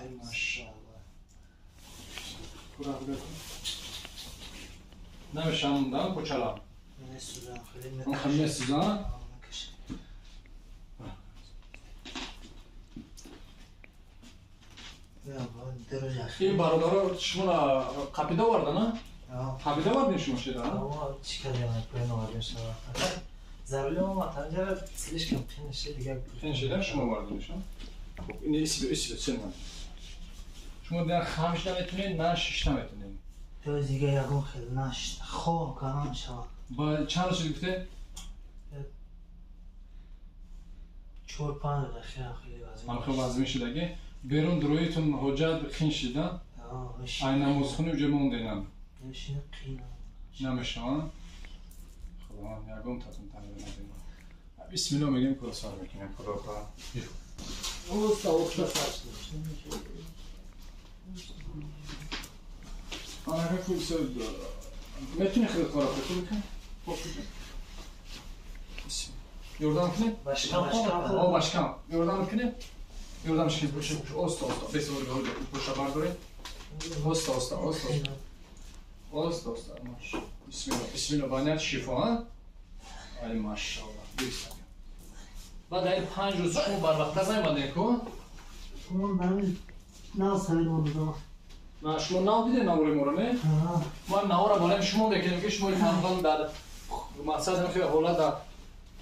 Ай машаллах. Кура бигӯ. Намешам да кучала. Не сузан, хеле Он хеле сузан? Ин бародаро шуморо қапида оварда, на? Қапида овардин шумо шида? Чӣ кардем, поён овардем шумо. Зарури омад, ҳамҷара слишком қин шид дигар. Қин шида шумо овардиниш, хуб, ин исби исби сен. Шумо дигар хам шида метунед, на шишта метунед. То дигар ягон хел на хоб кардан шавад. Ба чанд рӯз шуд гуфте? 4-5 рӯз ахиран хеле вазмин. Ҳам хеле вазмин шидаги. Берун дуроитон ҳоҷат қин шида? Ай намозхони уҷа монденам. Намешаванд? Худованд ягон татон тағйир надиҳад. Бисмиллоҳ мегӯем, кора сар мекунем, Худо хоҳад. Анака курса метуни худат кора кунӣ? Ёрдам кунӣ? О, башкам. Ёрдам кунӣ? Ёрдам шикин, пуша, пуша, оста, оста. Бес пуша бардорӣ. Оста, оста, оста. Оста, оста. Бисмиллоҳ, бисмиллоҳ, ба ният шифо, а? Ай машаллоҳ. Бисмиллоҳ. Баъд ин 5 рӯз шумо барвақттар наомадем ку? На, шумо нав дидем навори моро, не? Ма навора болаи шумо мекунем, ки шумо танҳо дар мақсад хеле ҳолат дар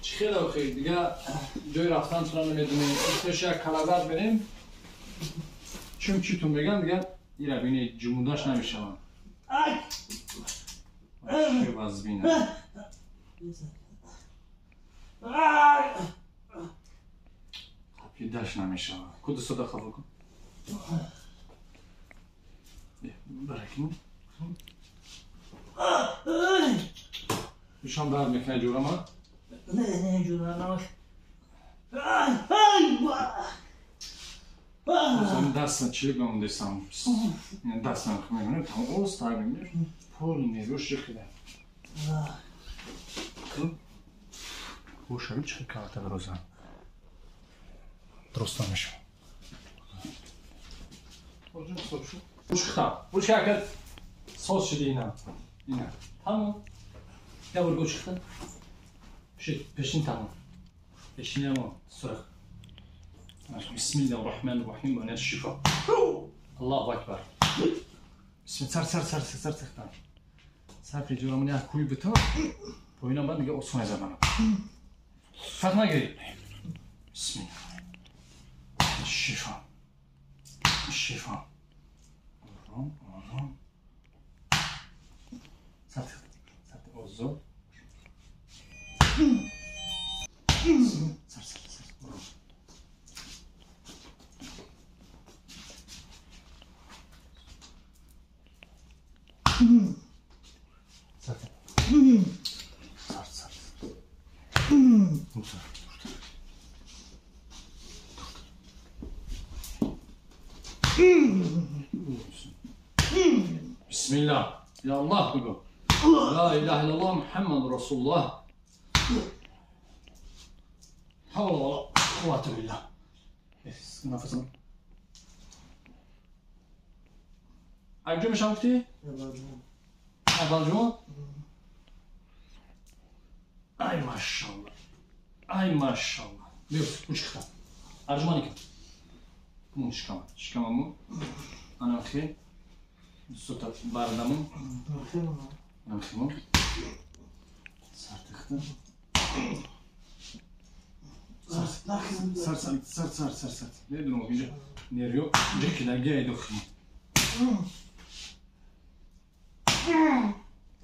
чӣ хеле охи дигар ҷои рафтантонро намедонем. Пеш як калазат мерем. Чун читон меган дигар ира бинед ҷумудаш намешаванд. Чӣ вазмина. Қапидаш намешавад. Ку дустата хафа кун. Баракин. Душам дард мекунад ҷурама? Не, не, ҷура намак. Дастам чилик намондесам. Дастам мекунам, там оста мекунам. Пол нерӯш шихида. Бошави чӣ карта роза. Дуруст намешавад. Гӯшхта. Гӯш ҳаракат соз шуди ина. Ина. Тамом. Я бор гӯшхта. Пешин тамом. Пешин ама сурх. Бисмиллаҳир Раҳмонир Раҳим ва шифо. Аллоҳу акбар. Бисмилла сар сар сар сар сар. Сар ҷурамон як куй бита. Поинам баъд дига осон задам. Фарқ нагирӣ. Бисмилла. Шифо. Шифо. Ором, ором. Сар сар озод. Сар сар сар. Ором. Сар сар сар. Сар. Bismillah. Ya Allah big'u. La ilaha illallah Muhammad Rasulullah. Havla va la quvvata billah. Nafasini. Акҷо мешавам гуфтӣ? Аввал ҷумъа? Ай машаллоҳ. Ай машаллоҳ. Биё, учхта. Арҷумани кун. Мун шикама. Шикамаму. Анахи. Сута бардаму. Анахиму. Сартихта. Сар сар сар сар сар сар. Медунам инҷа нервио ҷекидаги айдохи.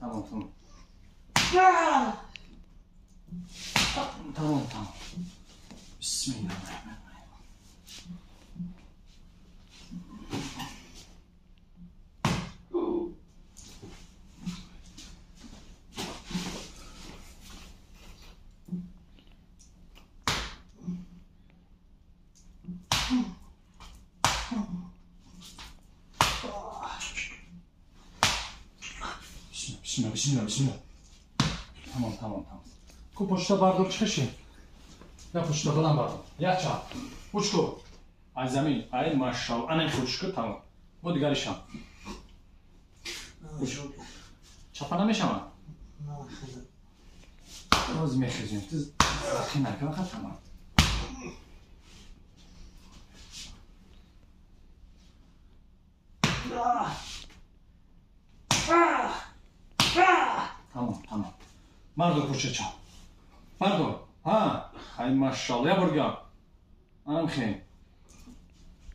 Тамом, тамом. Тамом, тамом. Бисмиллаҳир Раҳмонир Раҳим. Бисмилла, бисмилла, бисмилла. Тамом, тамом, тамом. Ку почта бардор чӣ ши? Я почта баланд бардор. Як чап. Учку. Ай замин, ай машалла. Ана хуш ку тамом. Бо дигаришам. Чапа намешавад? Боз мехезем. Ту захи накун, фақат тамом. Тамом, тамом. Мардо кӯчача. Мардо. Ҳа, ай машалла, я бургам. Анам хе.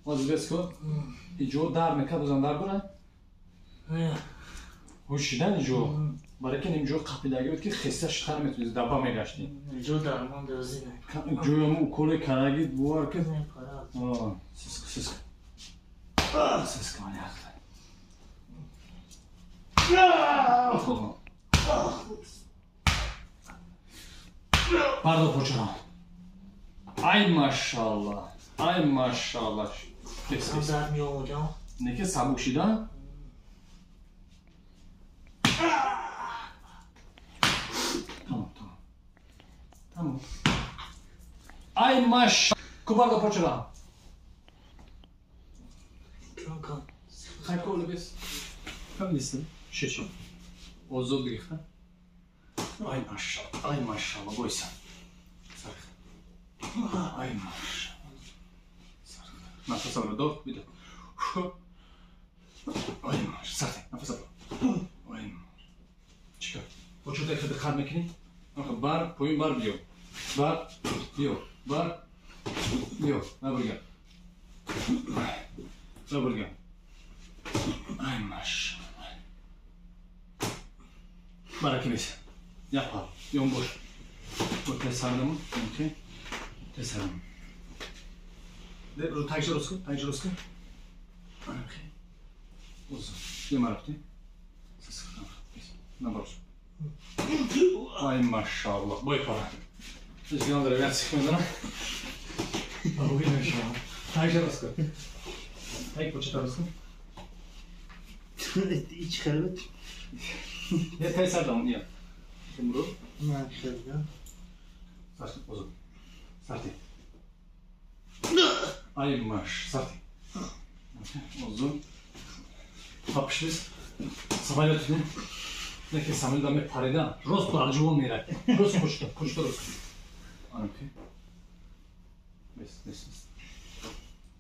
Боз бес ку. Иҷо дар мекард, бозам дар бура? Ҳушидан иҷо. Барои ки инҷо қапидаги буд ки хеста шитар метунист, даба мегаштӣ. Иҷо дармон дозина. Ҷояму уколе караги бовар ки. Сиск, сиск. Сиск ман яхта. Бардор почара. Ай машалла. Ай машалла. Дар меомадам. Неки сабук шида? Тамом, тамом. Тамом. Ай маш. Ку бардор почара. Кам кам. Хай ку лебес. Кам нестам. Шечи. Озод гирифта. Ай машалла. Ай машалла, бойса. Ай машалла. Нафас ал, вдох, выдох. Ай маш, сарте, нафас ал. Ай маш. Чикар. Почутай хад хад мекунӣ? Бар, поин бар биё. Бар, биё. Бар, биё. Набурга. Набурга. Ай маш. Бараки бес. Япа. Ёнбош. Бо тесардамон. Окей. Тесардам. Ру также руску, также руску. Окей. Узу. Демарапти. Наброс. Ай машалла. Бой пора. Жиган дорогая, секунду. Также руску. Так почитай руску. Ич хелбет. Я тесардам, нет. Умру. На хелбет. Сарти, узу. Сарти. Ай маш, сарти. Узу. Папшвис. Самолет не? Неки самолет даме парида. Рост барҷувон мерад. Рост кушта, кушта рост. Окей. Бес, бес, бес.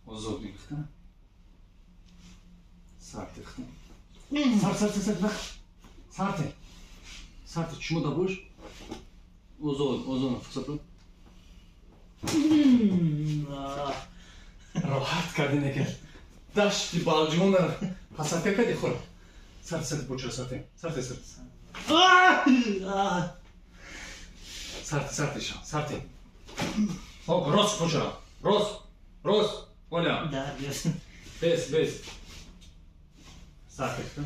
Озод мегуфта. Сарти хта. Сар, сар, сар, сар. Сарти. Сарти, чмо да буш? Озод, озод, фурсат. Роҳат кардӣ неки. Дашти балҷувонро пасатка кардӣ хӯр. Сарти, сарти, бочара, сарти. Сарти, сарти. Сарти, сарти, ша, сарти. Хоб, рост бочара. Рост, рост. Оля. Да, бес. Бес, бес. Сарти, хта.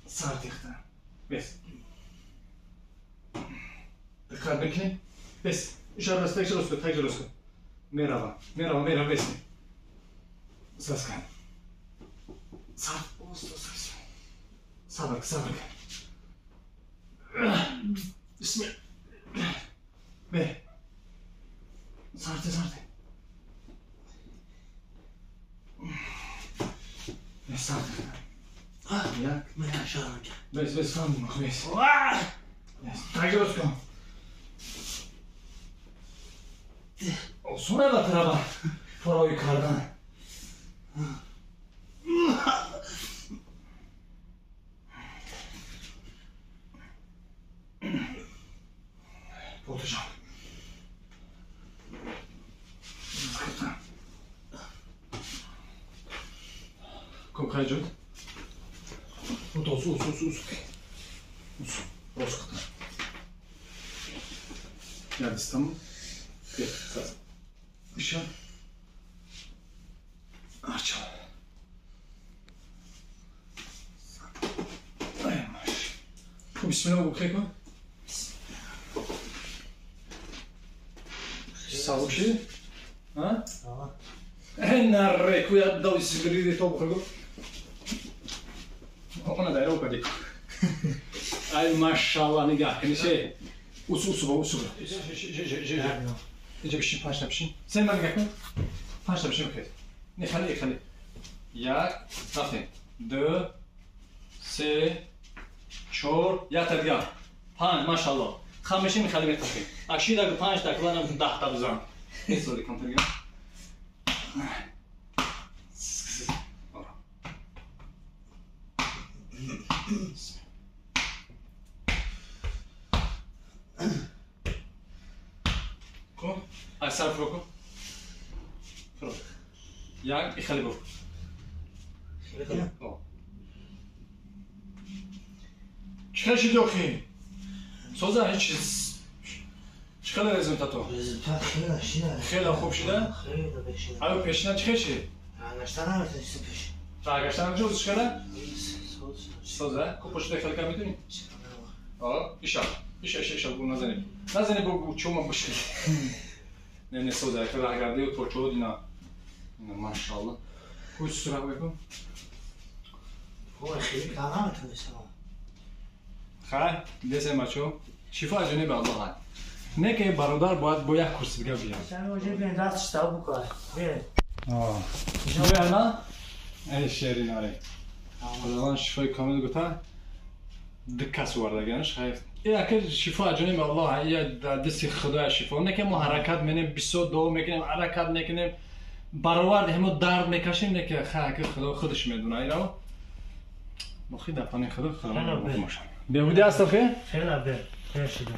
Сарти, хта. Бес. Диққат мекунӣ? Бес. Ишара рост, также рост, также рост. Мерава, мерава, мерава, бес. Саскан. Сар, сабр, сабр. Бисмилла. Бе. Сарти, сарти. Бе, сарти. Як? Бес, бес, фам, бес. Бес, также рост кун. Осон ба тараба фарои кардан. Потижам. Ком хайҷуд? Ус, ус, ус, ус. Ус, рост кутан. Ядистам. Иша. Ачал. Ай маш. Бисмилла бухеко. Сабук ши? А? Наре, куя дал сигриди то бухего. Она дайро кади. Ай машалла нигаҳ кунӣ ше. Ус ус ба ус. Инҷа бишин, панҷта бишин. Се ман нигоҳ кун. Панҷта бишин бихез. Не хали, хали. Як, рафтем. Ду, се, чор, якта дигар. Панҷ, машалло. Хам мешин, хали мехапем. Акшида панҷта, кланам 10та бизан. Несоли камтар дигар. Сар фуро кун. Фуро. Як, ихали бур. Чӣ хел шиди охи? Соза ҳеҷ чиз. Чӣ хел результато? Результат хеле шида. Хеле хуб шида? Хеле бешида. Аю пешина чӣ хел шид? Рагашта наметонистам пеш. Рагашта наметонистам чӣ хела? Соз. Соза? Ку пошида хел кар метонӣ? Иша. Иша, иша, иша, бу назанӣ. Назанӣ бу чума буши. Не, не соза, як раҳгардию почод ина. Ина машалло. Ку сурат бекун. Ой, хеле кар наметонистам. Хай, десем бачо. Шифо аз ҷониби Аллоҳ ҳаст. Не ки бародар бояд бо як курси дига биям. Биёна? Эй шерин аре. Худованд шифои комил гуфта. Ду кас овардаганаш хайр. Яке шифо аз ҷониби Аллоҳ, я дар дасти Худоя шифо. Не ки мо ҳаракат менем, бисёр дуо мекунем, ҳаракат мекунем, баровард ҳамо дард мекашем, не ки хай ки Худо худаш медона иро. Бохи дар паноҳи Худо, Худо. Беҳудӣ аст охи? Хеле бе, хеле шида.